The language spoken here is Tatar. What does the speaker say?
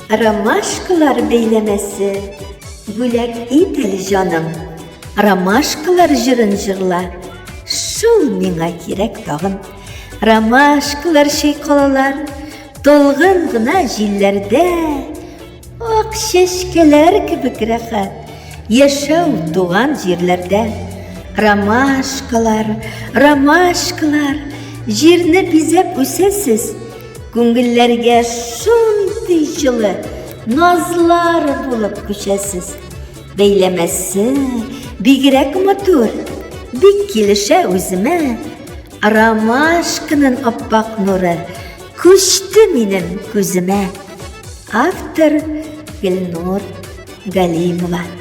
Ромашкалар бәйләмәсе бүләк ит әле, җаным. Ромашкалар җырын җырла, шул миңа кирәк тагын. Ромашкалар чайкалалар, талгын гына җилләрдә. Ак чәчкәләр кебек рәхәт яшәү туган җирләрдә. Ромашкалар, ромашкалар, җирне бизәп үсәсез. Күңелләргә шундый җылы назлар булып күчәсез. Бәйләмәсе бигрәк матур, бик килешә үземә. Ромашканың аппак нуры күчте минем күземә. Автор Гөлнур Галимова.